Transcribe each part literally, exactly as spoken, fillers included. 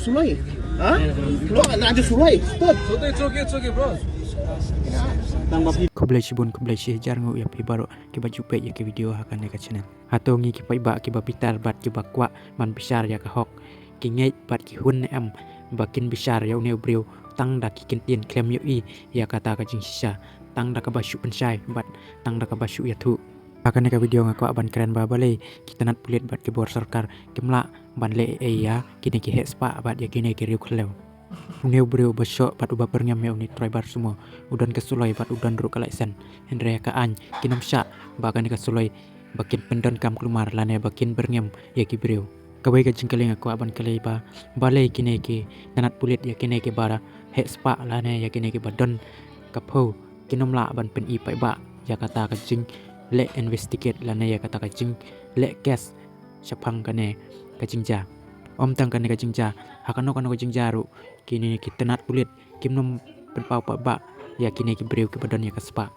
Suloi. Ha? Suloi, na je suloi. Stop. Soto, it's okay, it's okay, bro. Khublei shibun, khublei shihajar nguh ïa phi baroh kiba ju peit ïa ki video ha kane ka channel. Hato ngi ki paidbah kiba bitar bad kiba kwah ban bishar ïa ka hok, ki ngeit bad ki hun ne em ba kin bishar ïa une u briew tang da ki kyntien khlem ïohi ïa kata ka jingshisha, tang da kaba shu pynshai bad tang da kaba shu ïathuh. Ha kane ka video nga kwah ban kren ba balei ki tnat pulit bad ki bor sorkar kim lah ban leh ei ei ïa kine ki heh spah bad ïa kine ki riew khlem. Une u briew uba shoh bad uba pyrngem ïa une u driver sumo u don ka suloi bad u don ruh ka license. Hynrei ka aiñ kin ym shah ba kane ka suloi ba kin pyndonkam kulmar lane ba kin pyrngem ïa ki briew. Kawei ka jingkylli nga kwah ban kylli ba balei kine ki tnat pulit ïa kine kiba heh spah lane ïa kine kiba don ka phew kin ym lah ban pyni paidbah ïa kata ka jingleh investigate lane ïa kata ka jingleh case shaphang kane ka jingjia. Ym tang kane ka jingjia, ha kano kano ka jingjia ruh kine ki tnat pulit kim nym pynpaw paidbah ïa kine ki briew kiba don ïa ka spah.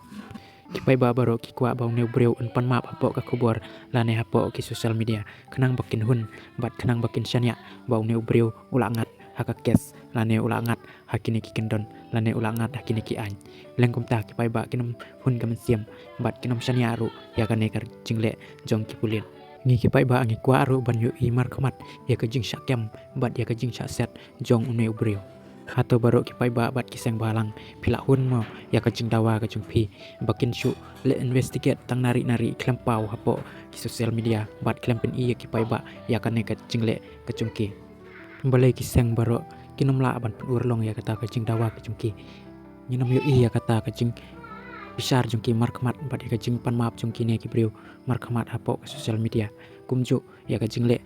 Ki paidbah baroh ki kwah ba une u briew un pan map hapoh ka khubor lane hapoh ki social media khnang ba kin hun bad khnang ba kin shaniah ba une u briew u la ngat ha ka case lane u la ngat ha kine ki kyndon lane u la ngat ha kine ki aiñ. Leng kumta ki paidbah kin ym hun ka mynsiem bad kin ym shaniah ruh ïa kane ka jingleh jong ki pulit. Ngi ki paidbah ngi kwah ruh ban ïohi markhmat ïa ka jingshah kem bad ïa ka jingshah set jong une u briew. Hato baroh ki paidbah bad ki seng bhalang phi lah hun mo ïa ka jingdawa ka jong phi ba kin shu leh investigate tang nari nari khlem paw hapoh ki social media bad khlem pyni ïa ki paidbah ïa kane ka jingleh ka jong ki. Balei ki seng baroh kin ym lah ban pynurlong ïa kata ka jingdawa ka jong ki? Ngin ym ïohi ïa kata ka jingbishar jong ki markhmat bad ïa ka jingpan map jong kine ki briew markhmat hapoh ka social media. Kumjuh ïa ka jingleh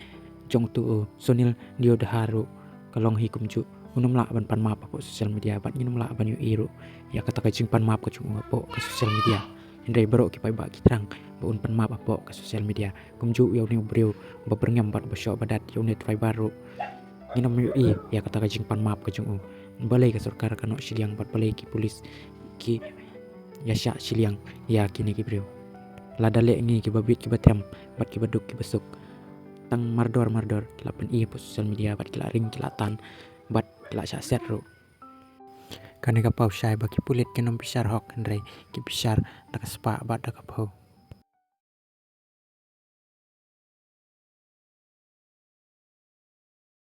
jong utu u Sunil Deodhar ruh ka long hi kumjuh. Un ym lah ban pan map hapoh social media bad ngin ym lah ban ïohi ruh ïa kata ka jingpan map ka jong u hapoh ka social media. Hynrei baroh ki paidbah ki thrang ba un pan map hapoh ka social media. Kumjuh ïa une u briew ba pyrngem bad ba shoh ba dat ïa une u driver ruh. Ngin ym ïohi ïa kata ka jingpan map ka jong u. Balei ka sorkar ka noh shiliang bad balei ki pulit ki ïa shah shiliang ïa kine ki briew. Lada leh ngi kiba bit kiba them bad kiba duk kiba suk, tang mardor mardor ki la pyni hapoh social media bad ki la ring ki la tan bad ki la shah set ruh. Kane ka paw shai ba ki pulit kin ym bishar hok hynrei ki bishar da ka spah bad da ka phew.